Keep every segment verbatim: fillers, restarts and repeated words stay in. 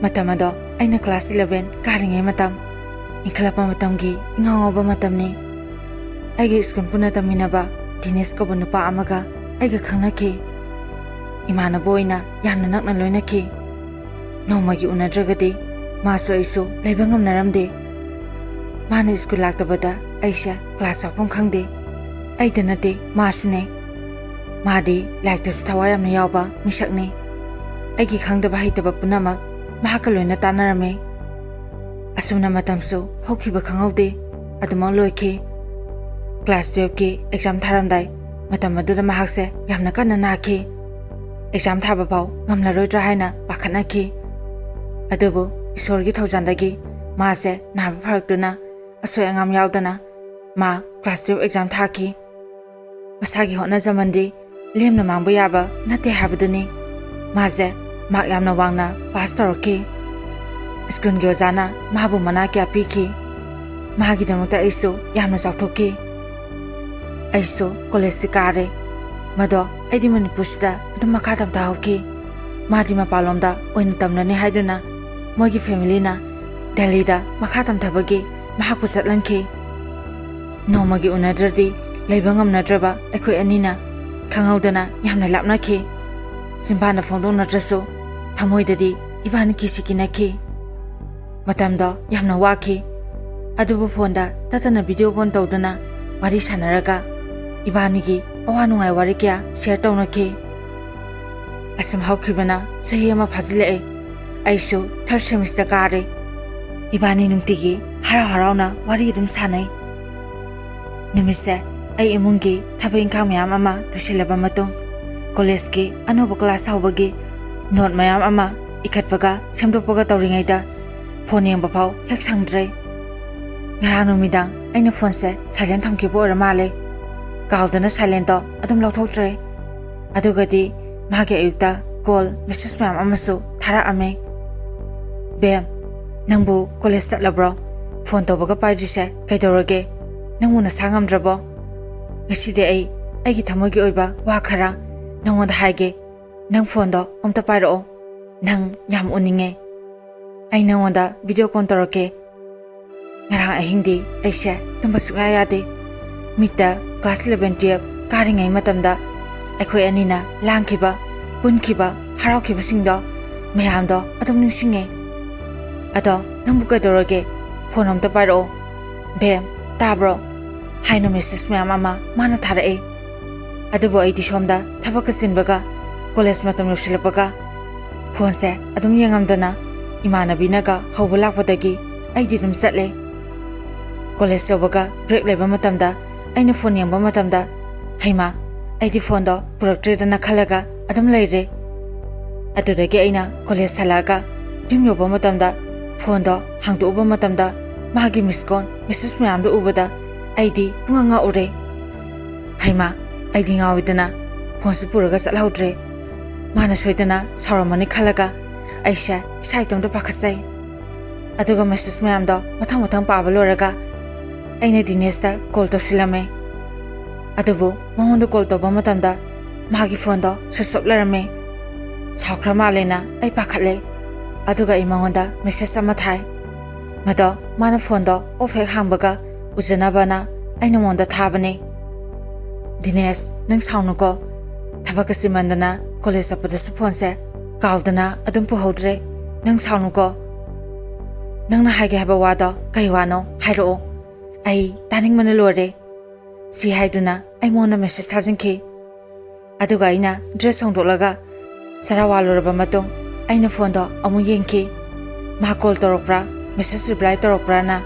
ꯃꯇꯝ ꯑꯗꯣ ꯑꯩꯅ ꯀ꯭ꯂꯥꯁ ꯏꯂꯚꯦꯟ ꯀꯥꯔꯤꯉꯩ ꯃꯇꯝ, ꯏꯟꯈꯠꯂꯛꯄ ꯃꯇꯝꯒꯤ ꯏꯉꯥꯎ ꯉꯥꯎꯕ ꯃꯇꯝꯅꯤ꯫ ꯑꯩꯒꯤ ꯁ꯭ꯀꯨꯜ ꯄꯨꯟꯅ ꯇꯝꯃꯤꯟꯅꯕ ꯗꯤꯅꯦꯁ ꯀꯧꯕ ꯅꯨꯄꯥ ꯑꯃꯒ ꯑꯩꯒ ꯈꯪꯅꯈꯤ꯫ ꯏꯃꯥꯟꯅꯕ ꯑꯣꯏꯅ ꯌꯥꯝꯅ ꯅꯛꯅ ꯂꯣꯏꯅꯈꯤ꯫ ꯅꯣꯡꯃꯒꯤ ꯎꯅꯗ꯭ꯔꯒꯗꯤ ꯃꯥꯁꯨ ꯑꯩꯁꯨ ꯂꯩꯕ ꯉꯝꯅꯔꯝꯗꯦ꯫ ꯃꯥꯅ ꯁ꯭ꯀꯨꯜ ꯂꯥꯛꯇꯕꯗ ꯑꯩꯁꯦ ꯀ꯭ꯂꯥꯁ ꯌꯥꯎꯐꯝ ꯈꯪꯗꯦ꯫ ꯑꯩꯗ ꯅꯠꯇꯦ, ꯃꯥꯁꯨꯅꯦ꯫ ꯃꯥꯗꯤ ꯂꯥꯏꯔꯤꯛꯇꯁꯨ ꯊꯋꯥꯏ ꯌꯥꯝꯅ ꯌꯥꯎꯕ ꯃꯤꯁꯛꯅꯤ꯫ ꯑꯩꯒꯤ ꯈꯪꯗꯕ ꯍꯩꯇꯕ ꯄꯨꯝꯅꯃꯛ ꯃꯍꯥꯛꯀ ꯂꯣꯏꯅ ꯇꯥꯟꯅꯔꯝꯃꯤ꯫ ꯑꯁꯨꯝꯅ ꯃꯇꯝꯁꯨ ꯍꯧꯈꯤꯕ ꯈꯪꯍꯧꯗꯦ꯫ ꯑꯗꯨꯃꯛ ꯂꯣꯏꯈꯤ꯫ ꯀ꯭ꯂꯥꯁ ꯇꯨꯌꯦꯜꯐꯀꯤ ꯑꯦꯛꯖꯥꯝ ꯊꯥꯔꯝꯗꯥꯏ ꯃꯇꯝ ꯑꯗꯨꯗ ꯃꯍꯥꯛꯁꯦ ꯌꯥꯝꯅ ꯀꯟꯅ ꯅꯥꯈꯤ꯫ ꯑꯦꯛꯖꯥꯝ ꯊꯥꯕ ꯐꯥꯎ ꯉꯝꯂꯔꯣꯏꯗ꯭ꯔꯥ ꯍꯥꯏꯅ ꯄꯥꯈꯠꯅꯈꯤ꯫ ꯑꯗꯨꯕꯨ ꯏꯁꯣꯔꯒꯤ ꯊꯧꯖꯥꯜꯗꯒꯤ ꯃꯥꯁꯦ ꯅꯥꯕ ꯐꯔꯛꯇꯨꯅ ꯑꯁꯣꯏ ꯑꯉꯥꯝ ꯌꯥꯎꯗꯅ ꯃꯥ ꯀ꯭ꯂꯥꯁ ꯇꯨꯌꯦꯜꯐ ꯑꯦꯛꯖꯥꯝ ꯊꯥꯈꯤ꯫ ꯃꯁꯥꯒꯤ ꯍꯣꯠꯅꯖꯃꯟꯗꯤ ꯂꯦꯝꯅ ꯃꯥꯡꯕ ꯌꯥꯕ ꯅꯠꯇꯦ ꯍꯥꯏꯕꯗꯨꯅꯤ꯫ ꯃꯥꯁꯦ ꯃꯥꯔꯛ ꯌꯥꯝꯅ ꯋꯥꯡꯅ ꯄꯥꯁ ꯇꯧꯔꯛꯈꯤ꯫ ꯁ꯭ꯀꯨꯜꯒꯤ ꯑꯣꯖꯥꯅ ꯃꯥꯕꯨ ꯃꯅꯥ ꯀꯌꯥ ꯄꯤꯈꯤ꯫ ꯃꯥꯒꯤꯗꯃꯛꯇ ꯑꯩꯁꯨ ꯌꯥꯝꯅ ꯆꯥꯎꯊꯣꯛꯈꯤ꯫ ꯑꯩꯁꯨ ꯀꯣꯂꯦꯖꯇꯤ ꯀꯥꯔꯦ꯫ ꯃꯗꯣ ꯑꯩꯗꯤ ꯃꯅꯤꯄꯨꯔꯁꯤꯗ ꯑꯗꯨꯝ ꯃꯈꯥ ꯇꯝꯊꯍꯧꯈꯤ꯫ ꯃꯥꯗꯤ ꯃꯄꯥꯟꯂꯣꯝꯗ ꯑꯣꯏꯅ ꯇꯝꯂꯅꯤ ꯍꯥꯏꯗꯨꯅ ꯃꯣꯏꯒꯤ ꯐꯦꯃꯤꯂꯤꯅ ꯗꯦꯜꯂꯤꯗ ꯃꯈꯥ ꯇꯝꯊꯕꯒꯤ ꯃꯍꯥꯛꯄꯨ ꯆꯠꯍꯟꯈꯤ꯫ ꯅꯣꯡꯃꯒꯤ ꯎꯅꯗ꯭ꯔꯗꯤ ꯂꯩꯕ ꯉꯝꯅꯗ꯭ꯔꯕ ꯑꯩꯈꯣꯏ ꯑꯅꯤꯅ ꯈꯪꯍꯧꯗꯅ ꯌꯥꯝꯅ ꯂꯥꯞꯅꯈꯤ꯫ ꯆꯤꯟꯕꯥꯟꯗ ꯐꯣꯡꯗꯣꯛꯅꯗ꯭ꯔꯁꯨ ꯊꯃꯣꯏꯗꯗꯤ ꯏꯕꯥꯅꯤ ꯀꯤꯁꯤ ꯀꯤꯅꯈꯤ꯫ ꯃꯇꯝꯗꯣ ꯌꯥꯝꯅ ꯋꯥꯈꯤ꯫ ꯑꯗꯨꯕꯨ ꯐꯣꯟꯗ ꯇꯠꯇꯅ ꯚꯤꯗꯤꯑꯣ ꯀꯣꯜ ꯇꯧꯗꯨꯅ ꯋꯥꯔꯤ ꯁꯥꯟꯅꯔꯒ ꯏꯕꯥꯅꯤꯒꯤ ꯑꯋꯥ ꯅꯨꯡꯉꯥꯏ ꯋꯥꯔꯤ ꯀꯌꯥ ꯁꯤꯌꯔ ꯇꯧꯅꯈꯤ꯫ ꯑꯁꯨꯝ ꯍꯧꯈꯤꯕꯅ ꯆꯍꯤ ꯑꯃ ꯐꯥꯖꯤꯜꯂꯛꯑꯦ꯫ ꯑꯩꯁꯨ ꯊꯥꯔꯠ ꯁꯦꯃꯤꯁꯇꯔ ꯀꯥꯔꯦ꯫ ꯏꯕꯥꯅꯤ ꯅꯨꯡꯇꯤꯒꯤ ꯍꯔꯥꯎ ꯍꯔꯥꯎꯅ ꯋꯥꯔꯤ ꯑꯗꯨꯝ ꯁꯥꯟꯅꯩ꯫ ꯅꯨꯃꯤꯠꯁꯦ ꯑꯩ ꯏꯃꯨꯡꯒꯤ ꯊꯕꯛ ꯏꯪꯈꯥꯡ ꯃꯌꯥꯝ ꯑꯃ ꯂꯣꯏꯁꯤꯜꯂꯕ ꯃꯇꯨꯡ, ꯀꯣꯂꯦꯖꯀꯤ ꯑꯅꯧꯕ ꯀ꯭ꯂꯥꯁ ꯍꯧꯕꯒꯤ ꯅꯣꯠ ꯃꯌꯥꯝ ꯑꯃ ꯏꯈꯠꯄꯒ ꯁꯦꯝꯗꯣꯛꯄꯒ ꯇꯧꯔꯤꯉꯩꯗ ꯐꯣꯟ ꯌꯦꯡꯕ ꯐꯥꯎ ꯍꯦꯛ ꯁꯪꯗ꯭ꯔꯦ꯫ ꯉꯔꯥꯡ ꯅꯨꯃꯤꯗꯥꯡ ꯑꯩꯅ ꯐꯣꯟꯁꯦ ꯁꯥꯏꯂꯦꯟ ꯊꯝꯈꯤꯕ ꯑꯣꯏꯔ ꯃꯥꯜꯂꯦ꯫ ꯀꯥꯎꯗꯅ ꯁꯥꯏꯂꯦꯟꯗꯣ ꯑꯗꯨꯝ ꯂꯧꯊꯣꯛꯇ꯭ꯔꯦ꯫ ꯑꯗꯨꯒꯗꯤ ꯃꯥꯒꯤ ꯑꯌꯨꯛꯇ ꯀꯣꯜ, ꯃꯦꯁꯦꯖ ꯃꯌꯥꯝ ꯑꯃꯁꯨ ꯊꯥꯔꯛꯑꯝꯃꯦ꯫ "ꯕꯦꯝ, ꯅꯪꯕꯨ ꯀꯣꯂꯦꯖ ꯆꯠꯂꯕ꯭ꯔꯣ? ꯐꯣꯟ ꯇꯧꯕꯒ ꯄꯥꯏꯗ꯭ꯔꯤꯁꯦ ꯀꯩꯗꯧꯔꯒꯦ? ꯅꯪꯕꯨ ꯅꯁꯥ ꯉꯝꯗ꯭ꯔꯕꯣ? ꯉꯁꯤꯗꯤ ꯑꯩ ꯑꯩꯒꯤ ꯊꯃꯣꯏꯒꯤ ꯑꯣꯏꯕ ꯋꯥ ꯈꯔ ꯅꯪꯉꯣꯟꯗ ꯍꯥꯏꯒꯦ꯫ ꯅꯪ ꯐꯣꯟꯗꯣ ꯑꯝꯇ ꯄꯥꯏꯔꯛꯑꯣ꯫ ꯅꯪ ꯌꯥꯝ ꯎꯅꯤꯡꯉꯦ꯫" ꯑꯩ ꯅꯉꯣꯟꯗ ꯚꯤꯗꯤꯑꯣ ꯀꯣꯜ ꯇꯧꯔꯛꯀꯦ꯫ ꯉꯔꯥꯡ ꯑꯍꯤꯡꯗꯤ ꯑꯩꯁꯦ ꯇꯨꯝꯕ ꯁꯨꯡꯌꯥ ꯌꯥꯗꯦ꯫ ꯃꯤꯠꯇ ꯀ꯭ꯂꯥꯁ ꯏꯂꯚꯦꯟ ꯇꯨꯌꯦꯜꯐ ꯀꯥꯔꯤꯉꯩ ꯃꯇꯝꯗ ꯑꯩꯈꯣꯏ ꯑꯅꯤꯅ ꯂꯥꯡꯈꯤꯕ, ꯄꯨꯟꯈꯤꯕ, ꯍꯔꯥꯎꯈꯤꯕꯁꯤꯡꯗꯣ ꯃꯌꯥꯝꯗꯣ ꯑꯗꯨꯝ ꯅꯤꯡꯁꯤꯡꯉꯦ꯫ ꯑꯗꯣ ꯅꯪꯕꯨ ꯀꯩꯗꯧꯔꯒꯦ? ꯐꯣꯟ ꯑꯝꯇ ꯄꯥꯏꯔꯛꯑꯣ꯫ "ꯕꯦꯝ, ꯇꯥꯕ꯭ꯔꯣ?" ꯍꯥꯏꯅ ꯃꯦꯁꯦꯖ ꯃꯌꯥꯝ ꯑꯃ ꯃꯥꯅ ꯊꯥꯔꯛꯑꯦ꯫ ꯑꯗꯨꯕꯨ ꯑꯩꯗꯤ ꯁꯣꯝꯗ ꯊꯕꯛꯀ ꯆꯤꯟꯕꯒ, ꯀꯣꯂꯦꯖ ꯃꯇꯝ ꯌꯧꯁꯤꯜꯂꯛꯄꯒ ꯐꯣꯟꯁꯦ ꯑꯗꯨꯝ ꯌꯦꯡꯉꯝꯗꯅ ꯏꯃꯥꯟꯅꯕꯤꯅꯒ ꯍꯧꯕ ꯂꯥꯛꯄꯗꯒꯤ ꯑꯩꯗꯤ ꯑꯗꯨꯝ ꯆꯠꯂꯦ꯫ ꯀꯣꯂꯦꯖ ꯌꯧꯕꯒ ꯕ꯭ꯔꯦꯛ ꯂꯩꯕ ꯃꯇꯝꯗ ꯑꯩꯅ ꯐꯣꯟ ꯌꯦꯡꯕ ꯃꯇꯝꯗ, "ꯍꯩꯃꯥ, ꯑꯩꯗꯤ ꯐꯣꯟꯗꯣ ꯄꯨꯔꯛꯇ꯭ꯔꯦꯗꯅ" ꯈꯜꯂꯒ ꯑꯗꯨꯝ ꯂꯩꯔꯦ꯫ ꯑꯗꯨꯗꯒꯤ ꯑꯩꯅ ꯀꯣꯂꯦꯖ ꯍꯜꯂꯛꯑꯒ ꯌꯨꯝ ꯌꯧꯕ ꯃꯇꯝꯗ ꯐꯣꯟꯗꯣ ꯍꯥꯡꯗꯣꯛꯎꯕ ꯃꯇꯝꯗ ꯃꯥꯒꯤ ꯃꯤꯁ ꯀꯣꯜ ꯃꯦꯁꯦꯖ ꯃꯌꯥꯝꯗꯣ ꯎꯕꯗ ꯑꯩꯗꯤ ꯄꯨꯡꯉꯥ ꯉꯛꯎꯔꯦ꯫ ꯍꯩꯃꯥ, ꯑꯩꯗꯤ ꯉꯥꯎꯏꯗꯅ ꯐꯣꯟꯁꯦ ꯄꯨꯔꯒ ꯆꯠꯍꯧꯗ꯭ꯔꯦ꯫ ꯃꯥꯅ ꯁꯣꯏꯗꯅ ꯁꯥꯎꯔꯝꯃꯅꯤ ꯈꯜꯂꯒ ꯑꯩꯁꯦ ꯏꯁꯥ ꯏꯇꯣꯝꯇ ꯄꯥꯈꯠꯆꯩ꯫ ꯑꯗꯨꯒ ꯃꯦꯁꯦꯖ ꯃꯌꯥꯝꯗꯣ ꯃꯊꯪ ꯃꯊꯪ ꯄꯥꯕ ꯂꯣꯏꯔꯒ ꯑꯩꯅ ꯗꯤꯅꯦꯁꯇ ꯀꯣꯜ ꯇꯧꯁꯤꯜꯂꯝꯃꯦ꯫ ꯑꯗꯨꯕꯨ ꯃꯉꯣꯟꯗ ꯀꯣꯜ ꯇꯧꯕ ꯃꯇꯝꯗ ꯃꯥꯒꯤ ꯐꯣꯟꯗꯣ ꯁ꯭ꯋꯤꯆ ꯑꯣꯐ ꯂꯩꯔꯝꯃꯦ꯫ ꯁꯥꯎꯈ꯭ꯔ ꯃꯥꯜꯂꯦꯅ ꯑꯩ ꯄꯥꯈꯠꯂꯦ꯫ ꯑꯗꯨꯒ ꯑꯩ ꯃꯉꯣꯟꯗ ꯃꯦꯁꯦꯖ ꯑꯃ ꯊꯥꯏ꯫ ꯃꯗꯣ ꯃꯥꯅ ꯐꯣꯟꯗꯣ ꯑꯣꯐ ꯍꯦꯛ ꯍꯥꯡꯕꯒ ꯎꯖꯅꯕꯅ ꯑꯩꯅ ꯃꯉꯣꯟꯗ ꯊꯥꯕꯅꯦ꯫ "ꯗꯤꯅꯦꯁ, ꯅꯪ ꯁꯥꯎꯅꯨꯀꯣ꯫ ꯊꯕꯛꯀ ꯆꯤꯟꯃꯟꯗꯅ ꯀꯣꯂꯦꯖ ꯆꯠꯄꯗꯁꯨ ꯐꯣꯟꯁꯦ ꯀꯥꯎꯗꯅ ꯑꯗꯨꯝ ꯄꯨꯍꯧꯗ꯭ꯔꯦ꯫ ꯅꯪ ꯁꯥꯎꯅꯨꯀꯣ꯫ ꯅꯪꯅ ꯍꯥꯏꯒꯦ ꯍꯥꯏꯕ ꯋꯥꯗꯣ ꯀꯩ ꯋꯥꯅꯣ ꯍꯥꯏꯔꯛꯑꯣ꯫ ꯑꯩ ꯇꯥꯅꯤꯡꯕꯅ ꯂꯣꯏꯔꯦ"꯫ ꯁꯤ ꯍꯥꯏꯗꯨꯅ ꯑꯩ ꯃꯉꯣꯟꯗ ꯃꯦꯁꯦꯖ ꯊꯥꯖꯤꯟꯈꯤ꯫ ꯑꯗꯨꯒ ꯑꯩꯅ ꯗ꯭ꯔꯦꯁ ꯍꯣꯡꯗꯣꯛꯂꯒ ꯆꯔꯥ ꯋꯥꯜꯂꯨꯔꯕ ꯃꯇꯨꯡ ꯑꯩꯅ ꯐꯣꯟꯗꯣ ꯑꯃꯨꯛ ꯌꯦꯡꯈꯤ꯫ ꯃꯥ ꯀꯣꯜ ꯇꯧꯔꯛꯄ꯭ꯔꯥ, ꯃꯦꯁꯦꯖ ꯔꯤꯄ꯭ꯂꯥꯏ ꯇꯧꯔꯛꯄ꯭ꯔꯥꯅ꯫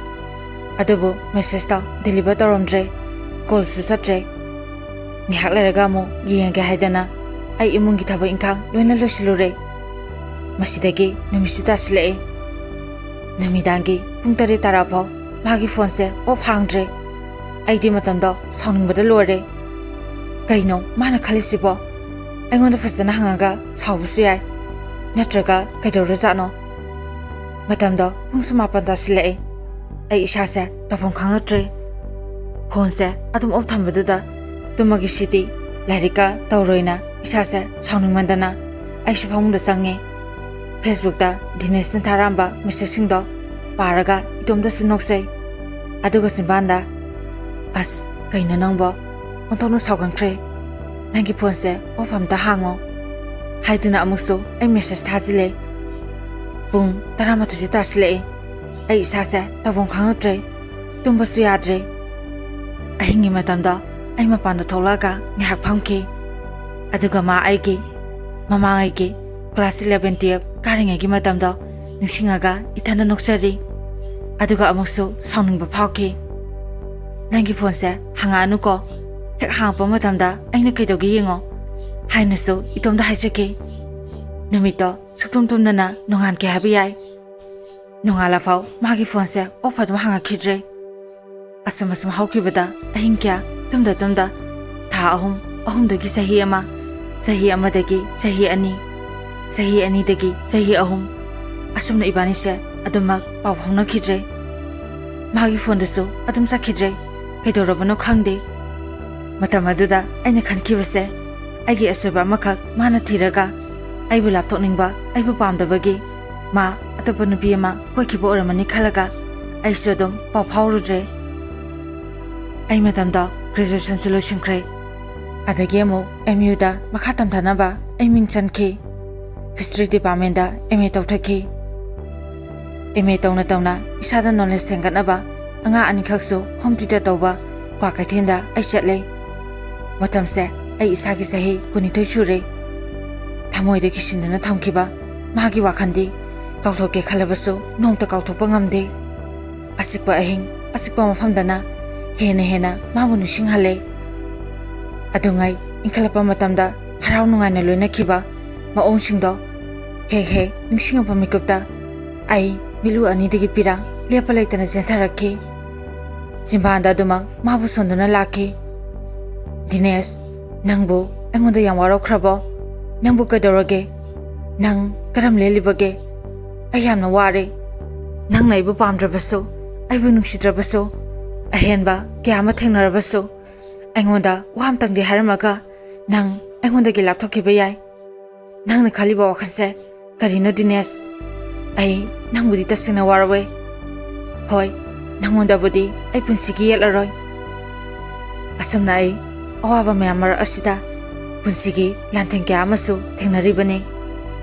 ꯑꯗꯨꯕꯨ ꯃꯦꯁꯦꯖꯇꯣ ꯗꯤꯂꯤꯚꯔ ꯇꯧꯔꯝꯗ꯭ꯔꯦ, ꯀꯣꯜꯁꯨ ꯆꯠꯇ꯭ꯔꯦ꯫ ꯉꯥꯏꯍꯥꯛ ꯂꯩꯔꯒ ꯑꯃꯨꯛ ꯌꯦꯡꯉꯒꯦ ꯍꯥꯏꯗꯅ ꯑꯩ ꯏꯃꯨꯡꯒꯤ ꯊꯕꯛ ꯏꯪꯈꯥꯡ ꯂꯣꯏꯅ ꯂꯣꯏꯁꯤꯜꯂꯨꯔꯦ꯫ ꯃꯁꯤꯗꯒꯤ ꯅꯨꯃꯤꯠꯁꯨ ꯇꯥꯁꯤꯜꯂꯛꯑꯦ꯫ ꯅꯨꯃꯤꯗꯥꯡꯒꯤ ꯄꯨꯡ ꯇꯔꯦꯠ ꯇꯥꯔꯛꯑꯐꯥꯎ ꯃꯥꯒꯤ ꯐꯣꯟꯁꯦ ꯑꯣꯐ ꯍꯥꯡꯗ꯭ꯔꯦ꯫ ꯑꯩꯗꯤ ꯃꯇꯝꯗꯣ ꯁꯥꯎꯅꯤꯡꯕꯗ ꯂꯣꯏꯔꯦ꯫ ꯀꯩꯅꯣ ꯃꯥꯅ ꯈꯜꯂꯤꯁꯤꯕꯣ? ꯑꯩꯉꯣꯟꯗ ꯐꯖꯅ ꯍꯪꯉꯒ ꯁꯥꯎꯕꯁꯨ ꯌꯥꯏ, ꯅꯠꯇ꯭ꯔꯒ ꯀꯩꯗꯧꯔꯖꯥꯠꯅꯣ? ꯃꯇꯝꯗꯣ ꯄꯨꯡꯁꯨ ꯃꯥꯄꯟ ꯇꯥꯁꯤꯜꯂꯛꯑꯦ꯫ ꯑꯩ ꯏꯁꯥꯁꯦ ꯇꯧꯐꯝ ꯈꯪꯉꯛꯇ꯭ꯔꯦ꯫ ꯐꯣꯟꯁꯦ ꯑꯗꯨꯝ ꯑꯣꯐ ꯊꯝꯕꯗꯨꯗ ꯇꯨꯝꯃꯒꯦ ꯁꯤꯗꯤ, ꯂꯥꯏꯔꯤꯛꯀ ꯇꯧꯔꯣꯏꯅ ꯏꯁꯥꯁꯦ ꯁꯥꯎꯅꯤꯡꯃꯟꯗꯅ ꯑꯩꯁꯨ ꯐꯃꯨꯡꯗ ꯆꯪꯉꯦ꯫ Facebookꯇ ꯗꯤꯅꯦꯁꯅ ꯊꯥꯔꯛꯑꯝꯕ messageꯁꯤꯡꯗꯣ ꯄꯥꯔꯒ ꯏꯇꯣꯝꯇꯁꯨ ꯅꯣꯛꯆꯩ꯫ ꯑꯗꯨꯒ ꯆꯤꯝꯕꯥꯟꯗ, "ꯑꯁ, ꯀꯩꯅꯣ ꯅꯪꯕꯣ? ꯑꯣꯟꯊꯣꯛꯅ ꯁꯥꯎꯒꯟꯈ꯭ꯔꯦ꯫ ꯅꯪꯒꯤ phoneꯁꯦ off ꯑꯝꯇ ꯍꯥꯡꯉꯣ" ꯍꯥꯏꯗꯨꯅ ꯑꯃꯨꯛꯁꯨ ꯑꯩ message ꯊꯥꯖꯤꯜꯂꯦ꯫ ꯄꯨꯡ ꯇꯔꯥꯃꯥꯊꯣꯏꯁꯨ ꯇꯥꯁꯤꯜꯂꯛꯑꯦ꯫ ꯑꯩ ꯏꯁꯥꯁꯦ ꯇꯧꯐꯝ ꯈꯪꯉꯛꯇ꯭ꯔꯦ꯫ ꯇꯨꯝꯕꯁꯨ ꯌꯥꯗ꯭ꯔꯦ꯫ ꯑꯍꯤꯡꯒꯤ ꯃꯇꯝꯗ ꯑꯩ ꯃꯄꯥꯟꯗ ꯊꯣꯛꯂꯛꯑꯒ ꯉꯥꯏꯍꯥꯛ ꯐꯝꯈꯤ꯫ ꯑꯗꯨꯒ ꯃꯥ ꯑꯩꯒꯤ ꯃꯃꯥꯡꯉꯩꯒꯤ class eleven twelve ꯀꯥꯔꯤꯉꯩꯒꯤ ꯃꯇꯝꯗꯣ ꯅꯤꯡꯁꯤꯡꯉꯒ ꯏꯊꯟꯗ ꯅꯣꯛꯆꯔꯤ꯫ ꯑꯗꯨꯒ ꯑꯃꯨꯛꯁꯨ ꯁꯥꯎꯅꯤꯡꯕ ꯐꯥꯎꯈꯤ꯫ "ꯅꯪꯒꯤ phoneꯁꯦ ꯍꯥꯡꯉꯛꯑꯅꯨꯀꯣ꯫ ꯍꯦꯛ ꯍꯥꯡꯉꯛꯄ ꯃꯇꯝꯗ ꯑꯩꯅ ꯀꯩꯗꯧꯒꯦ ꯌꯦꯡꯉꯣ" ꯍꯥꯏꯅꯁꯨ ꯏꯇꯣꯝꯗ ꯍꯥꯏꯖꯈꯤ꯫ ꯅꯨꯃꯤꯠꯇꯣ ꯁꯨꯛꯇꯨꯝ ꯇꯨꯝꯗꯅ ꯅꯣꯡꯉꯥꯟꯈꯤ ꯍꯥꯏꯕ ꯌꯥꯏ꯫ ꯅꯣꯡꯉꯥꯜꯂꯐꯥꯎ ꯃꯥꯒꯤ phoneꯁꯦ off ꯑꯗꯨꯝ ꯍꯥꯡꯉꯛꯈꯤꯗ꯭ꯔꯦ꯫ ꯑꯁꯨꯝ ꯑꯁꯨꯝ ꯍꯧꯈꯤꯕꯗ ꯑꯍꯤꯡ ꯀꯌꯥ ꯇꯨꯝꯗ ꯇꯨꯝꯗ, ꯊꯥ ꯑꯍꯨꯝ, ꯑꯍꯨꯝꯗꯒꯤ ꯆꯍꯤ ꯑꯃ, ꯆꯍꯤ ꯑꯃꯗꯒꯤ ꯆꯍꯤ ꯑꯅꯤ, ꯆꯍꯤ ꯑꯅꯤꯗꯒꯤ ꯆꯍꯤ ꯑꯍꯨꯝ, ꯑꯁꯨꯝꯅ ꯏꯕꯥꯅꯤꯁꯦ ꯑꯗꯨꯃꯛ ꯄꯥꯎ ꯐꯥꯎꯅꯈꯤꯗ꯭ꯔꯦ꯫ ꯃꯥꯒꯤ phoneꯗꯨꯁꯨ ꯑꯗꯨꯝ ꯆꯠꯈꯤꯗ꯭ꯔꯦ꯫ ꯀꯩꯗꯧꯔꯕꯅꯣ ꯈꯪꯗꯦ꯫ ꯃꯇꯝ ꯑꯗꯨꯗ ꯑꯩꯅ ꯈꯟꯈꯤꯕꯁꯦ, ꯑꯩꯒꯤ ꯑꯁꯣꯏꯕ ꯑꯃꯈꯛ ꯃꯥꯅ ꯊꯤꯔꯒ ꯑꯩꯕꯨ ꯂꯥꯞꯊꯣꯛꯅꯤꯡꯕ, ꯑꯩꯕꯨ ꯄꯥꯝꯗꯕꯒꯤ ꯃꯥ ꯑꯇꯣꯞꯄ ꯅꯨꯄꯤ ꯑꯃ ꯀꯣꯏꯈꯤꯕ ꯑꯣꯏꯔꯝꯃꯅꯤ ꯈꯜꯂꯒ ꯑꯩꯁꯨ ꯑꯗꯨꯝ ꯄꯥꯎ ꯐꯥꯎꯔꯨꯗ꯭ꯔꯦ꯫ ꯑꯩ ꯃꯇꯝꯗꯣ graduationꯁꯨ ꯂꯣꯏꯁꯤꯟꯈ꯭ꯔꯦ꯫ ꯑꯗꯒꯤ ꯑꯃꯨꯛ MUꯗ ꯃꯈꯥ ꯇꯝꯊꯅꯕ ꯑꯩ ꯃꯤꯡ ꯆꯟꯈꯤ꯫ History departmentꯗ MA ꯇꯧꯊꯈꯤ꯫ MA ꯇꯧꯅ ꯇꯧꯅ ꯏꯁꯥꯗ knowledge ꯍꯦꯟꯒꯠꯅꯕ ꯑꯉꯥꯡ ꯑꯅꯤꯈꯛꯁꯨ home tutor ꯇꯧꯕ ꯀ꯭ꯋꯥꯀꯩꯊꯦꯜꯗ ꯑꯩ ꯆꯠꯂꯦ꯫ ꯃꯇꯝꯁꯦ ꯑꯩ ꯏꯁꯥꯒꯤ ꯆꯍꯤ ꯀꯨꯟꯅꯤꯊꯣꯏ ꯁꯨꯔꯦ꯫ ꯊꯃꯣꯏꯗ ꯀꯤꯁꯤꯟꯗꯨꯅ ꯊꯝꯈꯤꯕ ꯃꯥꯒꯤ ꯋꯥꯈꯜꯗꯤ ꯀꯥꯎꯊꯣꯛꯀꯦ ꯈꯜꯂꯕꯁꯨ ꯅꯣꯡꯃꯇ ꯀꯥꯎꯊꯣꯛꯄ ꯉꯝꯗꯦ꯫ ꯑꯆꯤꯛꯄ ꯑꯍꯤꯡ, ꯑꯆꯤꯛꯄ ꯃꯐꯝꯗꯅ ꯍꯦꯟꯅ ꯍꯦꯟꯅ ꯃꯥꯕꯨ ꯅꯤꯡꯁꯤꯡꯍꯜꯂꯦ꯫ ꯑꯗꯨꯉꯩ ꯏꯟꯈꯠꯂꯛꯄ ꯃꯇꯝꯗ ꯍꯔꯥꯎ ꯅꯨꯡꯉꯥꯏꯅ ꯂꯣꯏꯅꯈꯤꯕ ꯃꯑꯣꯡꯁꯤꯡꯗꯣ ꯍꯦꯛ ꯍꯦꯛ ꯅꯤꯡꯁꯤꯡꯉꯛꯄ ꯃꯤꯀꯨꯞꯇ ꯑꯩ ꯃꯤꯠꯂꯨ ꯑꯅꯤꯗꯒꯤ ꯄꯤꯔꯥꯡ ꯂꯦꯞꯄ ꯂꯩꯇꯅ ꯆꯦꯟꯊꯔꯛꯈꯤ꯫ ꯆꯤꯝꯕꯥꯟꯗ ꯑꯗꯨꯃꯛ ꯃꯥꯕꯨ ꯁꯣꯟꯗꯨꯅ ꯂꯥꯛꯈꯤ꯫ "ꯗꯤꯅꯦꯁ, ꯅꯪꯕꯨ ꯑꯩꯉꯣꯟꯗ ꯌꯥꯝ ꯋꯥꯔꯧꯈ꯭ꯔꯕꯣ? ꯅꯪꯕꯨ ꯀꯩꯗꯧꯔꯒꯦ? ꯅꯪ ꯀꯔꯝ ꯂꯦꯜꯂꯤꯕꯒꯦ? ꯑꯩ ꯌꯥꯝꯅ ꯋꯥꯔꯦ꯫ ꯅꯪꯅ ꯑꯩꯕꯨ ꯄꯥꯝꯗ꯭ꯔꯕꯁꯨ, ꯑꯩꯕꯨ ꯅꯨꯡꯁꯤꯗ꯭ꯔꯕꯁꯨ, ꯑꯍꯦꯟꯕ ꯀꯌꯥ ꯑꯃ ꯊꯦꯡꯅꯔꯕꯁꯨ, ꯑꯩꯉꯣꯟꯗ ꯋꯥ ꯑꯝꯇꯪꯗꯤ ꯍꯥꯏꯔꯝꯃꯒ ꯅꯪ ꯑꯩꯉꯣꯟꯗꯒꯤ ꯂꯥꯞꯊꯣꯛꯈꯤꯕ ꯌꯥꯏ꯫ ꯅꯪꯅ ꯈꯜꯂꯤꯕ ꯋꯥꯈꯜꯁꯦ ꯀꯔꯤꯅꯣ ꯗꯤꯅꯦꯁ? ꯑꯩ ꯅꯪꯕꯨꯗꯤ ꯇꯁꯦꯡꯅ ꯋꯥꯔꯧꯋꯦ꯫ ꯍꯣꯏ, ꯅꯪꯉꯣꯟꯗꯕꯨꯗꯤ ꯑꯩ ꯄꯨꯟꯁꯤꯒꯤ ꯌꯦꯠꯂꯔꯣꯏ꯫ ꯑꯁꯨꯝꯅ ꯑꯩ ꯑꯋꯥꯕ ꯃꯌꯥꯝ ꯃꯔꯛ ꯑꯁꯤꯗ ꯄꯨꯟꯁꯤꯒꯤ ꯂꯥꯟꯊꯦꯡ ꯀꯌꯥ ꯑꯃꯁꯨ ꯊꯦꯡꯅꯔꯤꯕꯅꯤ꯫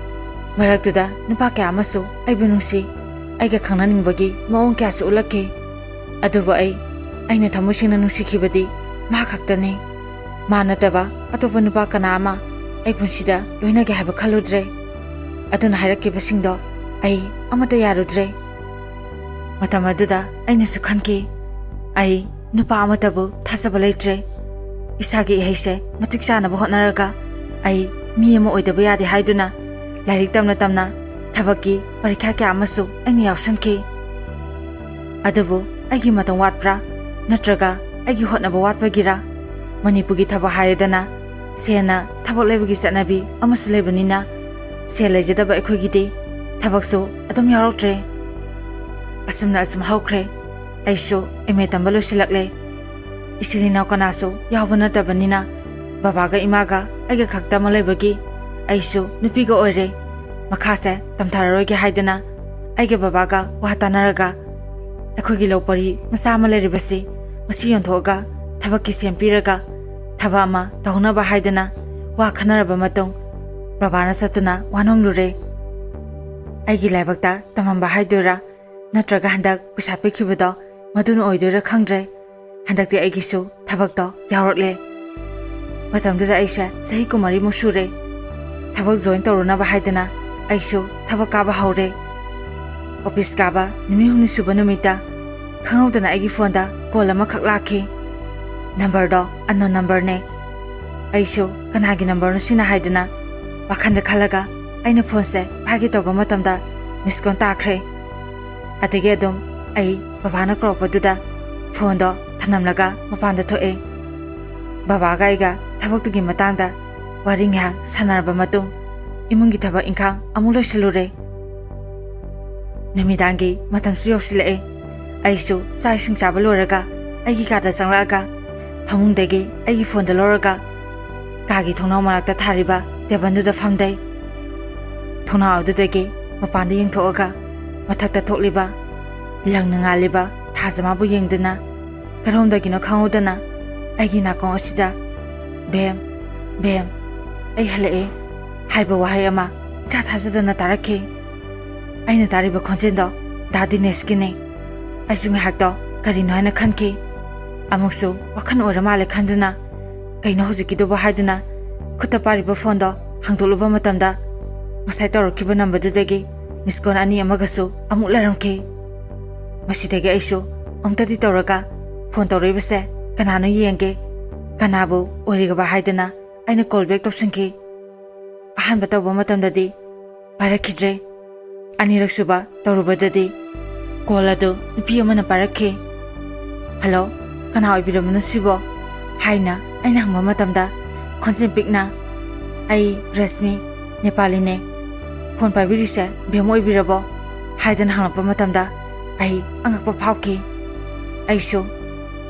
ꯃꯔꯛꯇꯨꯗ ꯅꯨꯄꯥ ꯀꯌꯥ ꯑꯃꯁꯨ ꯑꯩꯕꯨ ꯅꯨꯡꯁꯤ, ꯑꯩꯒ ꯈꯪꯅꯅꯤꯡꯕꯒꯤ ꯃꯑꯣꯡ ꯀꯌꯥꯁꯨ ꯎꯠꯂꯛꯈꯤ꯫ ꯑꯗꯨꯕꯨ ꯑꯩ, ꯑꯩꯅ ꯊꯃꯣꯏ ꯁꯦꯡꯅ ꯅꯨꯡꯁꯤꯈꯤꯕꯗꯤ ꯃꯥ ꯈꯛꯇꯅꯤ꯫ ꯃꯥ ꯅꯠꯇꯕ ꯑꯇꯣꯞꯄ ꯅꯨꯄꯥ ꯀꯅꯥ ꯑꯃ ꯑꯩ ꯄꯨꯟꯁꯤꯗ ꯂꯣꯏꯅꯒꯦ ꯍꯥꯏꯕ ꯈꯜꯂꯨꯗ꯭ꯔꯦ꯫ ꯑꯗꯨꯅ ꯍꯥꯏꯔꯛꯈꯤꯕꯁꯤꯡꯗꯣ ꯑꯩ ꯑꯃꯠꯇ ꯌꯥꯔꯨꯗ꯭ꯔꯦ꯫ ꯃꯇꯝ ꯑꯗꯨꯗ ꯑꯩꯅꯁꯨ ꯈꯟꯈꯤ, ꯑꯩ ꯅꯨꯄꯥ ꯑꯃꯠꯇꯕꯨ ꯊꯥꯖꯕ ꯂꯩꯇ꯭ꯔꯦ꯫ ꯏꯁꯥꯒꯤ ꯏꯍꯩꯁꯦ ꯃꯇꯤꯛ ꯆꯥꯅꯕ ꯍꯣꯠꯅꯔꯒ ꯑꯩ ꯃꯤ ꯑꯃ ꯑꯣꯏꯗꯕ ꯌꯥꯗꯦ ꯍꯥꯏꯗꯨꯅ ꯂꯥꯏꯔꯤꯛ ꯇꯝꯅ ꯇꯝꯅ ꯊꯕꯛꯀꯤ ꯄꯔꯤꯈ꯭ꯌꯥ ꯀꯌꯥ ꯑꯃꯁꯨ ꯑꯩꯅ ꯌꯥꯎꯁꯟꯈꯤ꯫ ꯑꯗꯨꯕꯨ ꯑꯩꯒꯤ ꯃꯇꯝ ꯋꯥꯠꯄ꯭ꯔꯥ? ꯅꯠꯇ꯭ꯔꯒ ꯑꯩꯒꯤ ꯍꯣꯠꯅꯕ ꯋꯥꯠꯄꯒꯤꯔꯥ? ꯃꯅꯤꯄꯨꯔꯒꯤ ꯊꯕꯛ ꯍꯥꯏꯔꯦꯗꯅ, ꯁꯦꯜꯅ ꯊꯕꯛ ꯂꯩꯕꯒꯤ ꯆꯠꯅꯕꯤ ꯑꯃꯁꯨ ꯂꯩꯕꯅꯤꯅ, ꯁꯦꯜ ꯂꯩꯖꯗꯕ ꯑꯩꯈꯣꯏꯒꯤꯗꯤ ꯊꯕꯛꯁꯨ ꯑꯗꯨꯝ ꯌꯥꯎꯔꯛꯇ꯭ꯔꯦ꯫ ꯑꯁꯨꯝꯅ ꯑꯁꯨꯝ ꯍꯧꯈ꯭ꯔꯦ꯫ ꯑꯩꯁꯨ M A ꯇꯝꯕ ꯂꯣꯏꯁꯤꯜꯂꯛꯂꯦ꯫ ꯏꯆꯤꯜ ꯏꯅꯥꯎ ꯀꯅꯥꯁꯨ ꯌꯥꯎꯕ ꯅꯠꯇꯕꯅꯤꯅ, ꯕꯕꯥꯒ ꯏꯃꯥꯒ ꯑꯩꯒ ꯈꯛꯇꯃꯛ ꯂꯩꯕꯒꯤ ꯑꯩꯁꯨ ꯅꯨꯄꯤꯒ ꯑꯣꯏꯔꯦ꯫ ꯃꯈꯥꯁꯦ ꯇꯝꯊꯔꯔꯣꯏꯒꯦ ꯍꯥꯏꯗꯅ ꯑꯩꯒ ꯕꯕꯥꯒ ꯋꯥ ꯇꯥꯅꯔꯒ ꯑꯩꯈꯣꯏꯒꯤ ꯂꯧ ꯄꯔꯤ ꯃꯆꯥ ꯑꯃ ꯂꯩꯔꯤꯕꯁꯤ ꯃꯁꯤ ꯌꯣꯟꯊꯣꯛꯑꯒ ꯊꯕꯛꯀꯤ ꯁꯦꯝ ꯄꯤꯔꯒ ꯊꯕꯛ ꯑꯃ ꯇꯧꯅꯕ ꯍꯥꯏꯗꯅ ꯋꯥ ꯈꯟꯅꯔꯕ ꯃꯇꯨꯡ, ꯕꯕꯥꯅ ꯆꯠꯇꯨꯅ ꯋꯥ ꯅꯣꯝꯂꯨꯔꯦ꯫ ꯑꯩꯒꯤ ꯂꯥꯏꯕꯛꯇ ꯇꯝꯃꯝꯕ ꯍꯥꯏꯗꯣꯏꯔꯥ, ꯅꯠꯇ꯭ꯔꯒ ꯍꯟꯗꯛ ꯄꯩꯁꯥ ꯄꯤꯈꯤꯕꯗꯣ ꯃꯗꯨꯅ ꯑꯣꯏꯗꯣꯏꯔꯥ ꯈꯪꯗ꯭ꯔꯦ꯫ ꯍꯟꯗꯛꯇꯤ ꯑꯩꯒꯤꯁꯨ ꯊꯕꯛꯇꯣ ꯌꯥꯎꯔꯛꯂꯦ꯫ ꯃꯇꯝꯗꯨꯗ ꯑꯩꯁꯦ ꯆꯍꯤ ꯀꯨꯟꯃꯔꯤꯃꯨꯛ ꯁꯨꯔꯦ꯫ ꯊꯕꯛ join ꯇꯧꯔꯨꯅꯕ ꯍꯥꯏꯗꯅ ꯑꯩꯁꯨ ꯊꯕꯛ ꯀꯥꯕ ꯍꯧꯔꯦ꯫ ꯑꯣꯐꯤꯁ ꯀꯥꯕ ꯅꯨꯃꯤꯠ ꯍꯨꯝꯅꯤ ꯁꯨꯕ ꯅꯨꯃꯤꯠꯇ ꯈꯪꯍꯧꯗꯅ ꯑꯩꯒꯤ ꯐꯣꯟꯗ call ꯑꯃꯈꯛ ꯂꯥꯛꯈꯤ꯫ ꯅꯝꯕꯔꯗꯣ unknown numberꯅꯦ꯫ ꯑꯩꯁꯨ ꯀꯅꯥꯒꯤ ꯅꯝꯕꯔꯅꯣ ꯁꯤꯅ ꯍꯥꯏꯗꯨꯅ ꯋꯥꯈꯟꯗ ꯈꯜꯂꯒ ꯑꯩꯅ ꯐꯣꯟꯁꯦ ꯄꯥꯏꯒꯦ ꯇꯧꯕ ꯃꯇꯝꯗ miss call ꯇꯥꯈ꯭ꯔꯦ꯫ ꯑꯗꯒꯤ ꯑꯗꯨꯝ ꯑꯩ ꯕꯕꯥꯅ ꯀꯧꯔꯛꯄꯗꯨꯗ ꯐꯣꯟꯗꯣ ꯊꯅꯝꯂꯒ ꯃꯄꯥꯟꯗ ꯊꯣꯛꯑꯦ꯫ ꯕꯕꯥꯒ ꯑꯩꯒ ꯊꯕꯛꯇꯨꯒꯤ ꯃꯇꯥꯡꯗ ꯋꯥꯔꯤ ꯉꯥꯏꯍꯥꯛ ꯁꯥꯟꯅꯔꯕ ꯃꯇꯨꯡ ꯏꯃꯨꯡꯒꯤ ꯊꯕꯛ ꯏꯪꯈꯥꯡ ꯑꯃꯨꯛ ꯂꯣꯏꯁꯤꯜꯂꯨꯔꯦ꯫ ꯅꯨꯃꯤꯗꯥꯡꯒꯤ ꯃꯇꯝꯁꯨ ꯌꯧꯁꯤꯜꯂꯛꯑꯦ꯫ ꯑꯩꯁꯨ ꯆꯥꯛ ꯏꯁꯤꯡ ꯆꯥꯕ ꯂꯣꯏꯔꯒ ꯑꯩꯒꯤ ꯀꯥꯗ ꯆꯪꯂꯛꯑꯒ ꯐꯃꯨꯡꯗꯒꯤ ꯑꯩꯒꯤ ꯐꯣꯟꯗꯣ ꯂꯧꯔꯒ ꯀꯥꯒꯤ ꯊꯣꯡꯅꯥꯎ ꯃꯅꯥꯛꯇ ꯊꯥꯔꯤꯕ tableꯗꯨꯗ ꯐꯝꯗꯩ꯫ ꯊꯣꯡꯅꯥꯎ ꯑꯗꯨꯗꯒꯤ ꯃꯄꯥꯟꯗ ꯌꯦꯡꯊꯣꯛꯑꯒ ꯃꯊꯛꯇ ꯊꯣꯛꯂꯤꯕ ꯂꯪꯅ ꯉꯥꯜꯂꯤꯕ ꯊꯥꯖ ꯃꯥꯕꯨ ꯌꯦꯡꯗꯨꯅ ꯀꯔꯣꯝꯗꯒꯤꯅꯣ ꯈꯪꯍꯧꯗꯅ ꯑꯩꯒꯤ ꯅꯥꯀꯣꯡ ꯑꯁꯤꯗ "ꯕꯦꯝ, ꯕꯦꯝ, ꯑꯩ ꯍꯜꯂꯛꯑꯦ" ꯍꯥꯏꯕ ꯋꯥꯍꯩ ꯑꯃ ꯏꯊꯥ ꯊꯥꯖꯗꯅ ꯇꯥꯔꯛꯈꯤ꯫ ꯑꯩꯅ ꯇꯥꯔꯤꯕ ꯈꯣꯟꯖꯦꯜꯗꯣ ꯗꯥ ꯗꯤꯅꯦꯁꯀꯤꯅꯤ꯫ ꯑꯩꯁꯨ ꯉꯥꯏꯍꯥꯛꯇꯣ ꯀꯔꯤꯅꯣ ꯍꯥꯏꯅ ꯈꯟꯈꯤ꯫ ꯑꯃꯨꯛꯁꯨ ꯋꯥꯈꯜ ꯑꯣꯏꯔ ꯃꯥꯜꯂꯦ ꯈꯟꯗꯨꯅ "ꯀꯩꯅꯣ ꯍꯧꯖꯤꯛꯀꯤꯗꯨꯕꯨ?" ꯍꯥꯏꯗꯨꯅ ꯈꯨꯠꯇ ꯄꯥꯏꯔꯤꯕ ꯐꯣꯟꯗꯣ ꯍꯥꯡꯗꯣꯛꯂꯨꯕ ꯃꯇꯝꯗ ꯉꯁꯥꯏ ꯇꯧꯔꯛꯈꯤꯕ ꯅꯝꯕꯔꯗꯨꯗꯒꯤ ꯃꯤꯁ ꯀꯣꯜ ꯑꯅꯤ ꯑꯃꯒꯁꯨ ꯑꯃꯨꯛ ꯂꯩꯔꯝꯈꯤ꯫ ꯃꯁꯤꯗꯒꯤ ꯑꯩꯁꯨ ꯑꯃꯨꯛꯇꯗꯤ ꯇꯧꯔꯒ ꯐꯣꯟ ꯇꯧꯔꯛꯏꯕꯁꯦ ꯀꯅꯥꯅꯣ ꯌꯦꯡꯒꯦ, ꯀꯅꯥꯕꯨ ꯑꯣꯏꯔꯤꯒꯕ ꯍꯥꯏꯗꯨꯅ ꯑꯩꯅ ꯀꯣꯜ ꯕꯦꯛ ꯇꯧꯁꯤꯟꯈꯤ꯫ ꯑꯍꯥꯟꯕ ꯇꯧꯕ ꯃꯇꯝꯗꯗꯤ ꯄꯥꯏꯔꯛꯈꯤꯗ꯭ꯔꯦ꯫ ꯑꯅꯤꯔꯛꯁꯨꯕ ꯇꯧꯔꯨꯕꯗꯗꯤ ꯀꯣꯜ ꯑꯗꯨ ꯅꯨꯄꯤ ꯑꯃꯅ ꯄꯥꯏꯔꯛꯈꯤ꯫ "ꯍꯜꯂꯣ, ꯀꯅꯥ ꯑꯣꯏꯕꯤꯔꯕꯅꯣ ꯁꯤꯕꯣ?" ꯍꯥꯏꯅ ꯑꯩꯅ ꯍꯪꯕ ꯃꯇꯝꯗ ꯈꯣꯟꯖꯦꯜ ꯄꯤꯛꯅ, "ꯑꯩ ꯔꯦꯁꯃꯤ, ꯅꯦꯄꯥꯂꯤꯅꯦ꯫ ꯐꯣꯟ ꯄꯥꯏꯕꯤꯔꯤꯁꯦ ꯕꯦꯝ ꯑꯣꯏꯕꯤꯔꯕꯣ?" ꯍꯥꯏꯗꯅ ꯍꯪꯂꯛꯄ ꯃꯇꯝꯗ ꯑꯩ ꯑꯉꯛꯄ ꯐꯥꯎꯈꯤ꯫ ꯑꯩꯁꯨ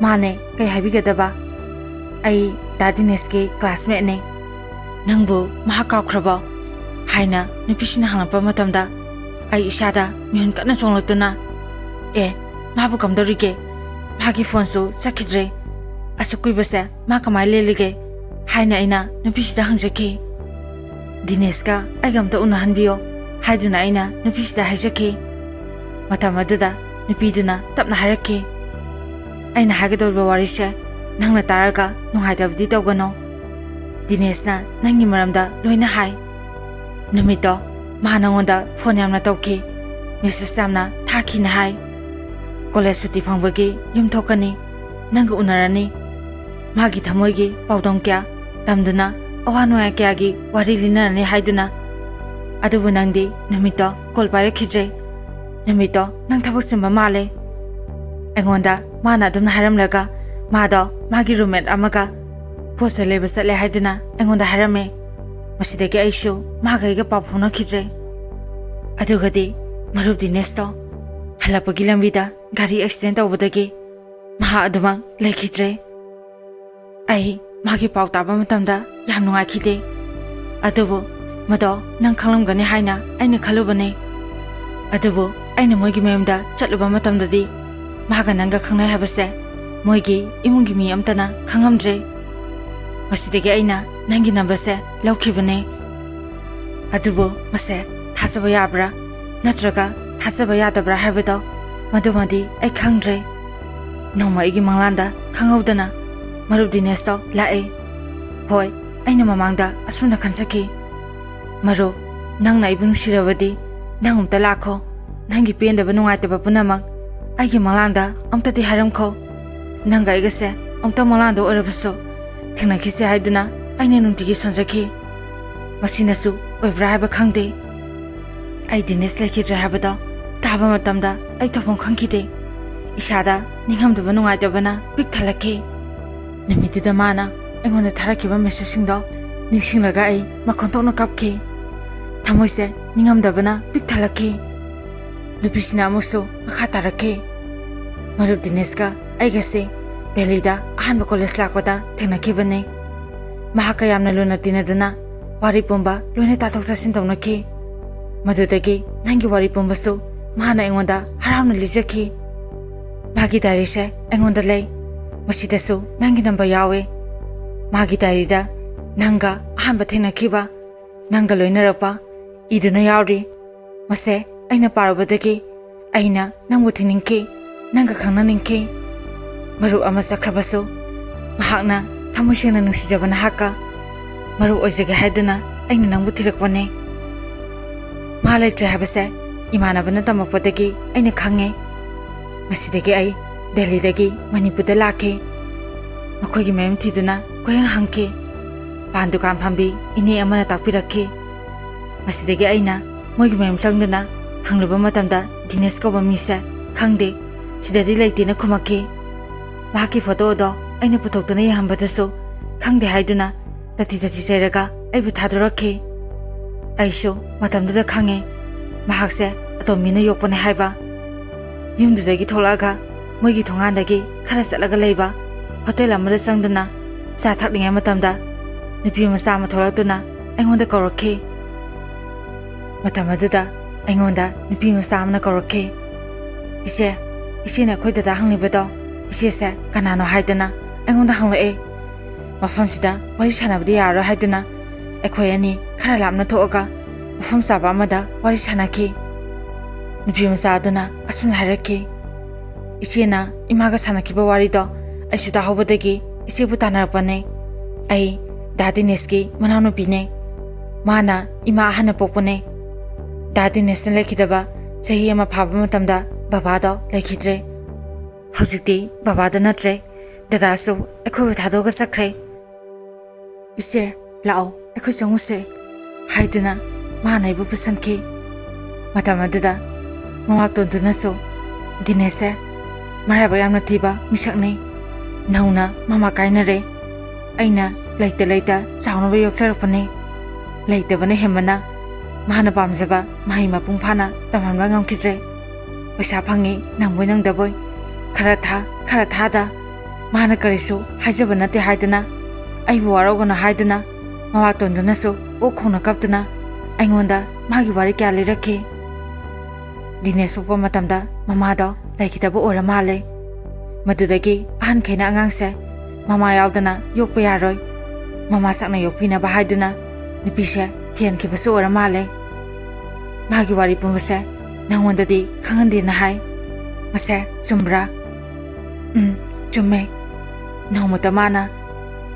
"ꯃꯥꯅꯦ, ꯀꯩ ꯍꯥꯏꯕꯤꯒꯗꯕ? ꯑꯩ ꯗꯥ ꯗꯤꯅꯦꯁꯀꯤ ꯀ꯭ꯂꯥꯁꯃꯦꯠꯅꯦ꯫ ꯅꯪꯕꯨ ꯃꯍꯥꯛ ꯀꯥꯎꯈ꯭ꯔꯕꯣ?" ꯍꯥꯏꯅ ꯅꯨꯄꯤꯁꯤꯅ ꯍꯪꯂꯛꯄ ꯃꯇꯝꯗ ꯑꯩ ꯏꯁꯥꯗ ꯃꯤꯍꯨꯟ ꯀꯟꯅ ꯆꯣꯡꯂꯛꯇꯨꯅ, "ꯑꯦ, ꯃꯥꯕꯨ ꯀꯝꯗꯧꯔꯤꯒꯦ? ꯃꯥꯒꯤ ꯐꯣꯟꯁꯨ ꯆꯠꯈꯤꯗ꯭ꯔꯦ꯫ ꯑꯁꯨꯛ ꯀꯨꯏꯕꯁꯦ ꯃꯥ ꯀꯃꯥꯏꯅ ꯂꯦꯜꯂꯤꯒꯦ?" ꯍꯥꯏꯅ ꯑꯩꯅ ꯅꯨꯄꯤꯁꯤꯗ ꯍꯪꯖꯈꯤ꯫ "ꯗꯤꯅꯦꯁꯀ ꯑꯩꯒ ꯑꯝꯇ ꯎꯅꯍꯟꯕꯤꯌꯣ" ꯍꯥꯏꯗꯨꯅ ꯑꯩꯅ ꯅꯨꯄꯤꯁꯤꯗ ꯍꯥꯏꯖꯈꯤ꯫ ꯃꯇꯝ ꯑꯗꯨꯗ ꯅꯨꯄꯤꯗꯨꯅ ꯇꯞꯅ ꯍꯥꯏꯔꯛꯈꯤ, "ꯑꯩꯅ ꯍꯥꯏꯒꯗꯧꯔꯤꯕ ꯋꯥꯔꯤꯁꯦ ꯅꯪꯅ ꯇꯥꯔꯒ ꯅꯨꯡꯉꯥꯏꯇꯕꯗꯤ ꯇꯧꯒꯅꯣ꯫ ꯗꯤꯅꯦꯁꯅ ꯅꯪꯒꯤ ꯃꯔꯝꯗ ꯂꯣꯏꯅ ꯍꯥꯏ꯫ ꯅꯨꯃꯤꯠꯇꯣ ꯃꯥ ꯅꯪꯉꯣꯟꯗ ꯐꯣꯟ ꯌꯥꯝꯅ ꯇꯧꯈꯤ, ꯃꯦꯁꯦꯖ ꯌꯥꯝꯅ ꯊꯥꯈꯤꯅ ꯍꯥꯏ꯫ ꯀꯣꯂꯦꯖ ꯁꯨꯇꯤ ꯐꯪꯕꯒꯤ ꯌꯨꯝ ꯊꯣꯛꯀꯅꯤ, ꯅꯪꯒ ꯎꯅꯔꯅꯤ꯫ ꯃꯥꯒꯤ ꯊꯃꯣꯏꯒꯤ ꯄꯥꯎꯗꯝ ꯀꯌꯥ ꯇꯝꯗꯨꯅ ꯑꯋꯥ ꯅꯨꯡꯉꯥꯏ ꯀꯌꯥꯒꯤ ꯋꯥꯔꯤ ꯂꯤꯅꯔꯅꯤ ꯍꯥꯏꯗꯨꯅ꯫ ꯑꯗꯨꯕꯨ ꯅꯪꯗꯤ ꯅꯨꯃꯤꯠꯇꯣ ꯀꯣꯜ ꯄꯥꯏꯔꯛꯈꯤꯗ꯭ꯔꯦ꯫ ꯅꯨꯃꯤꯠꯇꯣ ꯅꯪ ꯊꯕꯛ ꯆꯤꯟꯕ ꯃꯥꯜꯂꯦ꯫ ꯑꯩꯉꯣꯟꯗ ꯃꯥꯅ ꯑꯗꯨꯝꯅ ꯍꯥꯏꯔꯝꯂꯒ ꯃꯥꯗꯣ ꯃꯥꯒꯤ ꯔꯨꯝꯃꯦꯠ ꯑꯃꯒ ꯄꯣꯠ ꯆꯩ ꯂꯩꯕ ꯆꯠꯂꯦ ꯍꯥꯏꯗꯨꯅ ꯑꯩꯉꯣꯟꯗ ꯍꯥꯏꯔꯝꯃꯦ꯫ ꯃꯁꯤꯗꯒꯤ ꯑꯩꯁꯨ ꯃꯥꯒ ꯑꯩꯒ ꯄꯥꯎ ꯐꯥꯎꯅꯈꯤꯗ꯭ꯔꯦ꯫ ꯑꯗꯨꯒꯗꯤ ꯃꯔꯨꯞ ꯗꯤꯅꯦꯁꯇꯣ ꯍꯜꯂꯛꯄꯒꯤ ꯂꯝꯕꯤꯗ ꯒꯥꯔꯤ ꯑꯦꯛꯁꯤꯗꯦꯟ ꯇꯧꯕꯗꯒꯤ ꯃꯍꯥꯛ ꯑꯗꯨꯃꯛ ꯂꯩꯈꯤꯗ꯭ꯔꯦ꯫ ꯑꯩ ꯃꯥꯒꯤ ꯄꯥꯎ ꯇꯥꯕ ꯃꯇꯝꯗ ꯌꯥꯝ ꯅꯨꯡꯉꯥꯏꯈꯤꯗꯦ꯫ ꯑꯗꯨꯕꯨ ꯃꯗꯣ ꯅꯪ ꯈꯪꯂꯝꯒꯅꯤ ꯍꯥꯏꯅ ꯑꯩꯅ ꯈꯜꯂꯨꯕꯅꯤ꯫ ꯑꯗꯨꯕꯨ ꯑꯩꯅ ꯃꯣꯏꯒꯤ ꯃꯌꯨꯝꯗ ꯆꯠꯂꯨꯕ ꯃꯇꯝꯗꯗꯤ ꯃꯥꯒ ꯅꯪꯒ ꯈꯪꯅꯩ ꯍꯥꯏꯕꯁꯦ ꯃꯣꯏꯒꯤ ꯏꯃꯨꯡꯒꯤ ꯃꯤ ꯑꯝꯇꯅ ꯈꯪꯉꯝꯗ꯭ꯔꯦ꯫ ꯃꯁꯤꯗꯒꯤ ꯑꯩꯅ ꯅꯪꯒꯤ ꯅꯝꯕꯔꯁꯦ ꯂꯧꯈꯤꯕꯅꯦ꯫ ꯑꯗꯨꯕꯨ ꯃꯁꯦ ꯊꯥꯖꯕ ꯌꯥꯕ꯭ꯔꯥ ꯅꯠꯇ꯭ꯔꯒ ꯊꯥꯖꯕ ꯌꯥꯗꯕ꯭ꯔꯥ ꯍꯥꯏꯕꯗꯣ ꯃꯗꯨꯃꯗꯤ ꯑꯩ ꯈꯪꯗ꯭ꯔꯦ꯫ ꯅꯣꯡꯃ ꯑꯩꯒꯤ ꯃꯪꯂꯥꯟꯗ ꯈꯪꯍꯧꯗꯅ ꯃꯔꯨꯞ ꯗꯤꯅꯦꯁꯇꯣ ꯂꯥꯛꯑꯦ꯫ ꯍꯣꯏ, ꯑꯩꯅ ꯃꯃꯥꯡꯗ ꯑꯁꯨꯝꯅ ꯈꯟꯖꯈꯤ, "ꯃꯔꯨꯞ, ꯅꯪꯅ ꯑꯩꯕꯨ ꯅꯨꯡꯁꯤꯔꯕꯗꯤ ꯅꯪ ꯑꯝꯇ ꯂꯥꯛꯈꯣ꯫ ꯅꯪꯒꯤ ꯄꯦꯟꯗꯕ ꯅꯨꯡꯉꯥꯏꯇꯕ ꯄꯨꯝꯅꯃꯛ ꯑꯩꯒꯤ ꯃꯪꯂꯥꯟꯗ ꯑꯝꯇꯗꯤ ꯍꯥꯏꯔꯝꯈꯣ꯫ ꯅꯪꯒ ꯑꯩꯒꯁꯦ ꯑꯃꯨꯛꯇ ꯃꯪꯂꯥꯟꯗ ꯑꯣꯏꯔꯕꯁꯨ ꯊꯦꯡꯅꯈꯤꯁꯦ" ꯍꯥꯏꯗꯨꯅ ꯑꯩꯅ ꯅꯨꯡꯇꯤꯒꯤ ꯁꯣꯟꯖꯈꯤ꯫ ꯃꯁꯤꯅꯁꯨ ꯑꯣꯏꯕ꯭ꯔꯥ ꯍꯥꯏꯕ ꯈꯪꯗꯦ꯫ ꯑꯩ ꯗꯤꯅꯦꯁ ꯂꯩꯈꯤꯗ꯭ꯔꯦ ꯍꯥꯏꯕꯗꯣ ꯇꯥꯕ ꯃꯇꯝꯗ ꯑꯩ ꯇꯧꯐꯝ ꯈꯪꯈꯤꯗꯦ꯫ ꯏꯁꯥꯗ ꯅꯤꯡꯉꯝꯗꯕ ꯅꯨꯡꯉꯥꯏꯇꯕꯅ ꯄꯤꯛ ꯊꯜꯂꯛꯈꯤ꯫ ꯅꯨꯃꯤꯠꯇꯨꯗ ꯃꯥꯅ ꯑꯩꯉꯣꯟꯗ ꯊꯥꯔꯛꯈꯤꯕ ꯃꯦꯁꯦꯖꯁꯤꯡꯗꯣ ꯅꯤꯡꯁꯤꯡꯂꯒ ꯑꯩ ꯃꯈꯣꯟ ꯊꯣꯛꯅ ꯀꯞꯈꯤ꯫ ꯊꯃꯣꯏꯁꯦ ꯅꯤꯡꯉꯝꯗꯕꯅ ꯄꯤꯛ ꯊꯜꯂꯛꯈꯤ꯫ ꯅꯨꯄꯤꯁꯤꯅ ꯑꯃꯨꯛꯁꯨ ꯃꯈꯥ ꯇꯥꯔꯛꯈꯤ, "ꯃꯔꯨꯞ ꯗꯤꯅꯦꯁꯀ ꯑꯩꯒꯁꯦ ꯗꯦꯜꯂꯤꯗ ꯑꯍꯥꯟꯕ ꯀꯣꯂꯦꯖ ꯂꯥꯛꯄꯗ ꯊꯦꯡꯅꯈꯤꯕꯅꯤ꯫ ꯃꯍꯥꯛꯀ ꯌꯥꯝꯅ ꯂꯨꯅ ꯇꯤꯟꯅꯗꯨꯅ ꯋꯥꯔꯤ ꯄꯨꯝꯕ ꯂꯣꯏꯅ ꯇꯥꯊꯣꯛ ꯇꯥꯁꯤꯟ ꯇꯧꯅꯈꯤ꯫ ꯃꯗꯨꯗꯒꯤ ꯅꯪꯒꯤ ꯋꯥꯔꯤ ꯄꯨꯝꯕꯁꯨ ꯃꯍꯥꯛꯅ ꯑꯩꯉꯣꯟꯗ ꯍꯔꯥꯎꯅ ꯂꯤꯖꯈꯤ꯫ ꯃꯥꯒꯤ ꯗꯥꯏꯔꯤꯁꯦ ꯑꯩꯉꯣꯟꯗ ꯂꯩ꯫ ꯃꯁꯤꯗꯁꯨ ꯅꯪꯒꯤ ꯅꯝꯕꯔ ꯌꯥꯎꯋꯦ꯫ ꯃꯥꯒꯤ ꯗꯥꯏꯔꯤꯗ ꯅꯪꯒ ꯑꯍꯥꯟꯕ ꯊꯦꯡꯅꯈꯤꯕ, ꯅꯪꯒ ꯂꯣꯏꯅꯔꯛꯄ ꯏꯗꯨꯅ ꯌꯥꯎꯔꯤ꯫ ꯃꯁꯦ ꯑꯩꯅ ꯄꯥꯔꯨꯕꯗꯒꯤ ꯑꯩꯅ ꯅꯪꯕꯨ ꯊꯤꯡꯅꯤꯡꯈꯤ, ꯅꯪꯒ ꯈꯪꯅꯅꯤꯡꯈꯤ꯫ ꯃꯔꯨꯞ ꯑꯃ ꯆꯠꯈ꯭ꯔꯕꯁꯨ ꯃꯍꯥꯛꯅ ꯊꯃꯣꯏ ꯁꯦꯡꯅ ꯅꯨꯡꯁꯤꯖꯕ ꯅꯍꯥꯛꯀ ꯃꯔꯨꯞ ꯑꯣꯏꯖꯒꯦ ꯍꯥꯏꯗꯨꯅ ꯑꯩꯅ ꯅꯪꯕꯨ ꯊꯤꯔꯛꯄꯅꯤ꯫ ꯃꯥ ꯂꯩꯇ꯭ꯔꯦ ꯍꯥꯏꯕꯁꯦ ꯏꯃꯥꯟꯅꯕꯅ ꯇꯝꯃꯛꯄꯗꯒꯤ ꯑꯩꯅ ꯈꯪꯉꯦ꯫ ꯃꯁꯤꯗꯒꯤ ꯑꯩ ꯗꯦꯜꯂꯤꯗꯒꯤ ꯃꯅꯤꯄꯨꯔꯗ ꯂꯥꯛꯈꯤ꯫ ꯃꯈꯣꯏꯒꯤ ꯃꯌꯨꯝ ꯊꯤꯗꯨꯅ ꯀꯣꯏꯍꯪ ꯍꯪꯈꯤ꯫ ꯄꯥꯟ ꯗꯨꯀꯥꯟ ꯐꯝꯕꯤ ꯏꯅꯦ ꯑꯃꯅ ꯇꯥꯛꯄꯤꯔꯛꯈꯤ꯫ ꯃꯁꯤꯗꯒꯤ ꯑꯩꯅ ꯃꯣꯏꯒꯤ ꯃꯌꯨꯝ ꯆꯪꯗꯨꯅ ꯍꯪꯂꯨꯕ ꯃꯇꯝꯗ ꯗꯤꯅꯦꯁ ꯀꯧꯕ ꯃꯤꯁꯦ ꯈꯪꯗꯦ, ꯁꯤꯗꯗꯤ ꯂꯩꯇꯦꯅ ꯈꯨꯝꯃꯛꯈꯤ꯫ ꯃꯍꯥꯛꯀꯤ ꯐꯣꯇꯣ ꯑꯗꯣ ꯑꯩꯅ ꯄꯨꯊꯣꯛꯇꯨꯅ ꯌꯦꯡꯍꯟꯕꯗꯁꯨ ꯈꯪꯗꯦ ꯍꯥꯏꯗꯨꯅ ꯇꯊꯤ ꯇꯊꯤ ꯆꯩꯔꯒ ꯑꯩꯕꯨ ꯊꯥꯗꯣꯔꯛꯈꯤ꯫ ꯑꯩꯁꯨ ꯃꯇꯝꯗꯨꯗ ꯈꯪꯉꯦ, ꯃꯍꯥꯛꯁꯦ ꯑꯇꯣꯝꯕꯤꯅ ꯌꯣꯛꯄꯅꯦ ꯍꯥꯏꯕ꯫ ꯌꯨꯝꯗꯨꯗꯒꯤ ꯊꯣꯛꯂꯛꯑꯒ ꯃꯣꯏꯒꯤ ꯊꯣꯡꯒꯥꯟꯗꯒꯤ ꯈꯔ ꯆꯠꯂꯒ ꯂꯩꯕ ꯍꯣꯇꯦꯜ ꯑꯃꯗ ꯆꯪꯗꯨꯅ ꯆꯥ ꯊꯛꯂꯤꯉꯩ ꯃꯇꯝꯗ ꯅꯨꯄꯤ ꯃꯆꯥ ꯑꯃ ꯊꯣꯛꯂꯛꯇꯨꯅ ꯑꯩꯉꯣꯟꯗ ꯀꯧꯔꯛꯈꯤ꯫ ꯃꯇꯝ ꯑꯗꯨꯗ ꯑꯩꯉꯣꯟꯗ ꯅꯨꯄꯤ ꯃꯆꯥ ꯑꯃꯅ ꯀꯧꯔꯛꯈꯤ꯫ "ꯏꯆꯦ, ꯏꯆꯦꯅ ꯑꯩꯈꯣꯏ ꯗꯗꯥ ꯍꯪꯂꯤꯕꯗꯣ ꯏꯆꯦꯁꯦ ꯀꯅꯥꯅꯣ ꯍꯥꯏꯗꯅ ꯑꯩꯉꯣꯟꯗ ꯍꯪꯂꯛꯑꯦ꯫ ꯃꯐꯝꯁꯤꯗ ꯋꯥꯔꯤ ꯁꯥꯟꯅꯕꯗꯤ ꯌꯥꯔꯔꯣꯏ" ꯍꯥꯏꯗꯨꯅ ꯑꯩꯈꯣꯏ ꯑꯅꯤ ꯈꯔ ꯂꯥꯞꯅ ꯊꯣꯛꯑꯒ ꯃꯐꯝ ꯆꯥꯕ ꯑꯃꯗ ꯋꯥꯔꯤ ꯁꯥꯟꯅꯈꯤ꯫ ꯅꯨꯄꯤ ꯃꯆꯥ ꯑꯗꯨꯅ ꯑꯁꯨꯝꯅ ꯍꯥꯏꯔꯛꯈꯤ, "ꯏꯆꯦꯅ ꯏꯃꯥꯒ ꯁꯥꯟꯅꯈꯤꯕ ꯋꯥꯔꯤꯗꯣ ꯑꯩꯁꯨ ꯇꯥꯍꯧꯕꯗꯒꯤ ꯏꯆꯦꯕꯨ ꯇꯥꯟꯅꯔꯛꯄꯅꯦ꯫ ꯑꯩ ꯗꯥ ꯗꯤꯅꯦꯁꯀꯤ ꯃꯅꯥꯎꯅꯨꯄꯤꯅꯦ꯫ ꯃꯥꯅ ꯏꯃꯥ ꯑꯍꯟꯅ ꯄꯣꯛꯄꯅꯦ꯫ ꯗꯥ ꯗꯤꯅꯦꯁꯅ ꯂꯩꯈꯤꯗꯕ ꯆꯍꯤ ꯑꯃ ꯐꯥꯕ ꯃꯇꯝꯗ ꯕꯕꯥꯗꯣ ꯂꯩꯈꯤꯗ꯭ꯔꯦ꯫ ꯍꯧꯖꯤꯛꯇꯤ ꯕꯕꯥꯗꯣ ꯅꯠꯇ꯭ꯔꯦ꯫ ꯗꯗꯥꯁꯨ ꯑꯩꯈꯣꯏꯕꯨ ꯊꯥꯗꯣꯛꯑꯒ ꯆꯠꯈ꯭ꯔꯦ꯫ ꯏꯆꯦ, ꯂꯥꯛꯑꯣ, ꯑꯩꯈꯣꯏ ꯆꯪꯉꯨꯁꯦ" ꯍꯥꯏꯗꯨꯅ ꯃꯥꯅ ꯑꯩꯕꯨ ꯄꯨꯁꯟꯈꯤ꯫ ꯃꯇꯝ ꯑꯗꯨꯗ ꯃꯃꯥꯇꯣꯟꯗꯨꯅꯁꯨ, "ꯗꯤꯅꯦꯁꯁꯦ ꯃꯔꯥꯏꯕꯛ ꯌꯥꯝꯅ ꯊꯤꯕ ꯃꯤꯁꯛꯅꯤ꯫ ꯅꯧꯅ ꯃꯃꯥ ꯀꯥꯏꯅꯔꯦ꯫ ꯑꯩꯅ ꯂꯩꯇ ꯂꯩꯇ ꯆꯥꯎꯅꯕ ꯌꯣꯛꯆꯔꯛꯄꯅꯤ꯫ ꯂꯩꯇꯕꯅ ꯍꯦꯟꯕꯅ ꯃꯍꯥꯛꯅ ꯄꯥꯝꯖꯕ ꯃꯍꯩ ꯃꯄꯨꯡ ꯐꯥꯅ ꯇꯝꯍꯟꯕ ꯉꯝꯈꯤꯗ꯭ꯔꯦ꯫ ꯄꯩꯁꯥ ꯐꯪꯉꯤ ꯅꯪꯕꯣꯏ ꯅꯪꯗꯕꯣꯏ, ꯈꯔ ꯊꯥ, ꯈꯔ ꯊꯥꯗ꯫ ꯃꯥꯅ ꯀꯔꯤꯁꯨ ꯍꯥꯏꯖꯕ ꯅꯠꯇꯦ" ꯍꯥꯏꯗꯅ ꯑꯩꯕꯨ ꯋꯥꯔꯧꯒꯅꯨ ꯍꯥꯏꯗꯨꯅ ꯃꯃꯥꯇꯣꯟꯗꯨꯅꯁꯨ ꯑꯣꯛ ꯈꯣꯡꯅ ꯀꯞꯇꯨꯅ ꯑꯩꯉꯣꯟꯗ ꯃꯥꯒꯤ ꯋꯥꯔꯤ ꯀꯌꯥ ꯂꯤꯔꯛꯈꯤ꯫ ꯗꯤꯅꯦꯁ ꯄꯣꯛꯄ ꯃꯇꯝꯗ ꯃꯃꯥꯗꯣ ꯂꯩꯈꯤꯗꯕ ꯑꯣꯏꯔ ꯃꯥꯜꯂꯦ꯫ ꯃꯗꯨꯗꯒꯤ ꯑꯍꯟꯈꯩꯅ ꯑꯉꯥꯡꯁꯦ ꯃꯃꯥ ꯌꯥꯎꯗꯅ ꯌꯣꯛꯄ ꯌꯥꯔꯣꯏ, ꯃꯃꯥ ꯁꯛꯅ ꯌꯣꯛꯄꯤꯅꯕ ꯍꯥꯏꯗꯨꯅ ꯅꯨꯄꯤꯁꯦ ꯊꯤꯍꯟꯈꯤꯕꯁꯨ ꯑꯣꯏꯔ ꯃꯥꯜꯂꯦ꯫ ꯃꯥꯒꯤ ꯋꯥꯔꯤ ꯄꯨꯝꯕꯁꯦ ꯅꯪꯉꯣꯟꯗꯗꯤ ꯈꯪꯍꯟꯗꯦꯅ ꯍꯥꯏ꯫ ꯃꯁꯦ ꯆꯨꯝꯕ꯭ꯔꯥ? ꯎꯝ, ꯆꯨꯝꯃꯦ꯫ ꯅꯣꯡꯃꯇ ꯃꯥꯅ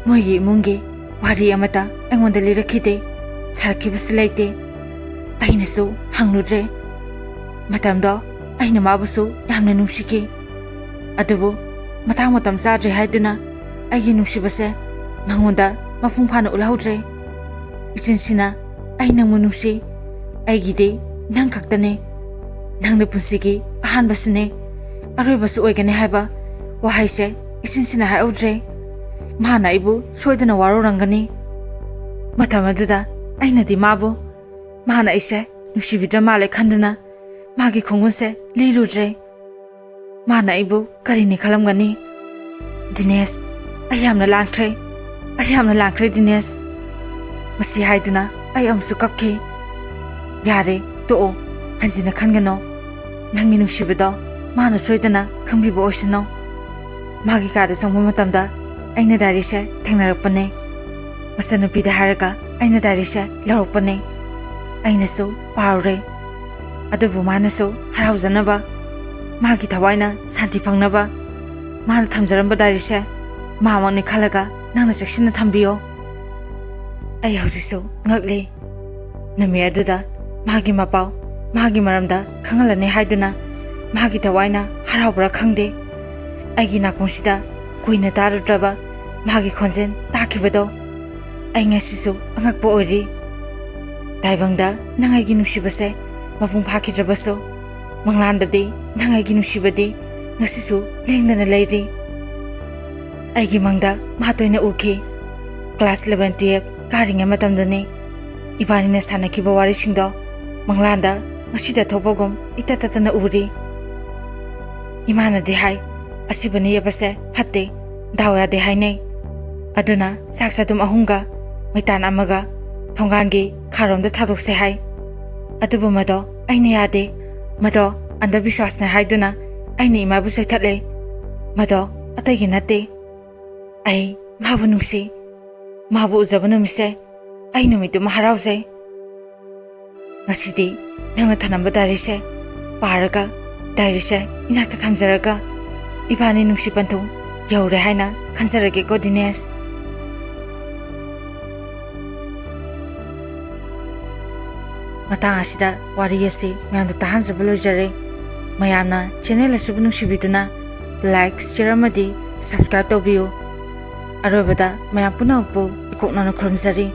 ꯃꯣꯏꯒꯤ ꯏꯃꯨꯡꯒꯤ ꯋꯥꯔꯤ ꯑꯃꯠꯇ ꯑꯩꯉꯣꯟꯗ ꯂꯤꯔꯛꯈꯤꯗꯦ, ꯁꯥꯔꯛꯈꯤꯕꯁꯨ ꯂꯩꯇꯦ꯫ ꯑꯩꯅꯁꯨ ꯍꯪꯂꯨꯗ꯭ꯔꯦ꯫ ꯃꯇꯝꯗꯣ ꯑꯩꯅ ꯃꯥꯕꯨꯁꯨ ꯌꯥꯝꯅ ꯅꯨꯡꯁꯤꯈꯤ꯫ ꯑꯗꯨꯕꯨ ꯃꯇꯥꯡ ꯃꯇꯝ ꯆꯥꯗ꯭ꯔꯦ ꯍꯥꯏꯗꯨꯅ ꯑꯩꯒꯤ ꯅꯨꯡꯁꯤꯕꯁꯦ ꯃꯉꯣꯟꯗ ꯃꯄꯨꯡ ꯐꯥꯅ ꯎꯠꯍꯧꯗ꯭ꯔꯦ꯫ ꯏꯆꯤꯟꯁꯤꯅ "ꯑꯩ ꯅꯪꯕꯨ ꯅꯨꯡꯁꯤ, ꯑꯩꯒꯤꯗꯤ ꯅꯪ ꯈꯛꯇꯅꯦ, ꯅꯪꯅ ꯄꯨꯟꯁꯤꯒꯤ ꯑꯍꯥꯟꯕꯁꯨꯅꯦ, ꯑꯔꯣꯏꯕꯁꯨ ꯑꯣꯏꯒꯅꯤ" ꯍꯥꯏꯕ ꯋꯥꯍꯩꯁꯦ ꯏꯆꯤꯟꯁꯤꯅ ꯍꯥꯏꯍꯧꯗ꯭ꯔꯦ꯫ ꯃꯥꯅ ꯑꯩꯕꯨ ꯁꯣꯏꯗꯅ ꯋꯥꯔꯧꯔꯝꯒꯅꯤ꯫ ꯃꯇꯝ ꯑꯗꯨꯗ ꯑꯩꯅꯗꯤ ꯃꯥꯕꯨ, ꯃꯥꯅ ꯑꯩꯁꯦ ꯅꯨꯡꯁꯤꯕꯤꯗ꯭ꯔ ꯃꯥꯜꯂꯦ ꯈꯟꯗꯨꯅ ꯃꯥꯒꯤ ꯈꯣꯡꯒꯨꯟꯁꯦ ꯂꯤꯔꯨꯗ꯭ꯔꯦ꯫ ꯃꯥꯅ ꯑꯩꯕꯨ ꯀꯔꯤꯅꯤ ꯈꯜꯂꯝꯒꯅꯤ? "ꯗꯤꯅꯦꯁ, ꯑꯩ ꯌꯥꯝꯅ ꯂꯥꯟꯈ꯭ꯔꯦ, ꯑꯩ ꯌꯥꯝꯅ ꯂꯥꯟꯈ꯭ꯔꯦ ꯗꯤꯅꯦꯁ"꯫ ꯃꯁꯤ ꯍꯥꯏꯗꯨꯅ ꯑꯩ ꯑꯃꯨꯛꯁꯨ ꯀꯞꯈꯤ꯫ "ꯌꯥꯔꯦ, ꯇꯣꯛꯑꯣ, ꯍꯟꯖꯤꯟꯅ ꯈꯟꯒꯅꯣ꯫ ꯅꯪꯒꯤ ꯅꯨꯡꯁꯤꯕꯗꯣ ꯃꯥꯅ ꯁꯣꯏꯗꯅ ꯈꯪꯕꯤꯕ ꯑꯣꯏꯁꯅꯨ꯫ ꯃꯥꯒꯤ ꯀꯥꯗ ꯆꯪꯕ ꯃꯇꯝꯗ ꯑꯩꯅ ꯗꯥꯏꯔꯤꯁꯦ ꯊꯦꯡꯅꯔꯛꯄꯅꯦ꯫ ꯃꯆꯟꯅꯨꯄꯤꯗ ꯍꯥꯏꯔꯒ ꯑꯩꯅ ꯗꯥꯏꯔꯤꯁꯦ ꯂꯧꯔꯛꯄꯅꯦ꯫ ꯑꯩꯅꯁꯨ ꯄꯥꯔꯨꯔꯦ꯫ ꯑꯗꯨꯕꯨ ꯃꯥꯅꯁꯨ ꯍꯔꯥꯎꯖꯅꯕ, ꯃꯥꯒꯤ ꯊꯋꯥꯏꯅ ꯁꯥꯟꯇꯤ ꯐꯪꯅꯕ, ꯃꯥꯅ ꯊꯝꯖꯔꯝꯕ ꯗꯥꯏꯔꯤꯁꯦ ꯃꯥꯃꯛꯅꯤ ꯈꯜꯂꯒ ꯅꯪꯅ ꯆꯦꯛꯁꯤꯟꯅ ꯊꯝꯕꯤꯌꯣ"꯫ ꯑꯩ ꯍꯧꯖꯤꯛꯁꯨ ꯉꯛꯂꯤ꯫ ꯅꯨꯃꯤꯠ ꯑꯗꯨꯗ ꯃꯥꯒꯤ ꯃꯄꯥꯎ ꯃꯥꯒꯤ ꯃꯔꯝꯗ ꯈꯪꯍꯜꯂꯅꯤ ꯍꯥꯏꯗꯨꯅ ꯃꯥꯒꯤ ꯊꯋꯥꯏꯅ ꯍꯔꯥꯎꯕ꯭ꯔꯥ ꯈꯪꯗꯦ, ꯑꯩꯒꯤ ꯅꯥꯀꯣꯡꯁꯤꯗ ꯀꯨꯏꯅ ꯇꯥꯔꯨꯗ꯭ꯔꯕ ꯃꯥꯒꯤ ꯈꯣꯟꯖꯦꯜ ꯇꯥꯈꯤꯕꯗꯣ ꯑꯩ ꯉꯁꯤꯁꯨ ꯑꯉꯛꯄ ꯑꯣꯏꯔꯤ꯫ ꯇꯥꯏꯕꯪꯗ ꯅꯪ ꯑꯩꯒꯤ ꯅꯨꯡꯁꯤꯕꯁꯦ ꯃꯄꯨꯡ ꯐꯥꯈꯤꯗ꯭ꯔꯕꯁꯨ, ꯃꯪꯂꯥꯟꯗꯗꯤ ꯅꯪ ꯑꯩꯒꯤ ꯅꯨꯡꯁꯤꯕꯗꯤ ꯉꯁꯤꯁꯨ ꯂꯦꯡꯗꯅ ꯂꯩꯔꯤ꯫ ꯑꯩꯒꯤ ꯃꯪꯗ ꯃꯥ ꯇꯣꯏꯅ ꯎꯈꯤ꯫ Class eleven twelve ꯀꯥꯔꯤꯉꯩ ꯃꯇꯝꯗꯅꯤ꯫ ꯏꯕꯥꯅꯤꯅ ꯁꯥꯟꯅꯈꯤꯕ ꯋꯥꯔꯤꯁꯤꯡꯗꯣ ꯃꯪꯂꯥꯟꯗ ꯉꯁꯤꯗ ꯊꯣꯛꯄꯒꯨꯝ ꯏꯇꯠ ꯇꯠꯇꯅ ꯎꯔꯤ꯫ ꯏꯃꯥꯅꯗꯤ ꯍꯥꯏ, "ꯑꯁꯤꯕꯅ ꯌꯦꯞꯄꯁꯦ ꯐꯠꯇꯦ, ꯗꯥꯎ ꯌꯥꯗꯦ" ꯍꯥꯏꯅꯩ꯫ ꯑꯗꯨꯅ ꯆꯥꯛ ꯆꯗꯨꯝ ꯑꯍꯨꯝꯒ ꯃꯩꯇꯥꯟ ꯑꯃꯒ ꯊꯣꯡꯒꯥꯟꯒꯤ ꯈꯥꯔꯣꯝꯗ ꯊꯥꯗꯣꯛꯁꯦ ꯍꯥꯏ꯫ ꯑꯗꯨꯕꯨ ꯃꯗꯣ ꯑꯩꯅ ꯌꯥꯗꯦ꯫ ꯃꯗꯣ ꯑꯟꯙꯕꯤꯁ꯭ꯋꯥꯁꯅꯦ ꯍꯥꯏꯗꯨꯅ ꯑꯩꯅ ꯏꯃꯥꯕꯨ ꯆꯩꯊꯠꯂꯦ꯫ ꯃꯗꯣ ꯑꯇꯩꯒꯤ ꯅꯠꯇꯦ꯫ ꯑꯩ ꯃꯥꯕꯨ ꯅꯨꯡꯁꯤ꯫ ꯃꯥꯕꯨ ꯎꯖꯕ ꯅꯨꯃꯤꯠꯁꯦ ꯑꯩ ꯅꯨꯃꯤꯠꯇꯨꯃ ꯍꯔꯥꯎꯖꯩ꯫ ꯉꯁꯤꯗꯤ ꯅꯪꯅ ꯊꯅꯝꯕ ꯗꯥꯏꯔꯤꯁꯦ ꯄꯥꯔꯒ, ꯗꯥꯏꯔꯤꯁꯦ ꯏꯅꯥꯛꯇ ꯊꯝꯖꯔꯒ, ꯏꯕꯥꯅꯤ ꯅꯨꯡꯁꯤ ꯄꯟꯊꯨꯡ ꯌꯧꯔꯦ ꯍꯥꯏꯅ ꯈꯟꯖꯔꯒꯦꯀꯣ, ꯗꯤꯅꯦꯁ꯫ ꯃꯇꯥꯡ ꯑꯁꯤꯗ ꯋꯥꯔꯤ ꯑꯁꯤ ꯃꯌꯥꯝꯗ ꯇꯥꯍꯟꯖꯕ ꯂꯣꯏꯖꯔꯦ꯫ ꯃꯌꯥꯝꯅ channel ꯑꯁꯤꯕꯨ ꯅꯨꯡꯁꯤꯕꯤꯗꯨꯅ like, share ꯑꯃꯗꯤ subscribe ꯇꯧꯕꯤꯌꯨ꯫ ꯑꯔꯣꯏꯕꯗ ꯃꯌꯥꯝ ꯄꯨꯝꯅꯃꯛꯄꯨ ꯏꯀꯣꯛꯅꯅ ꯈꯨꯔꯨꯝꯖꯔꯤ꯫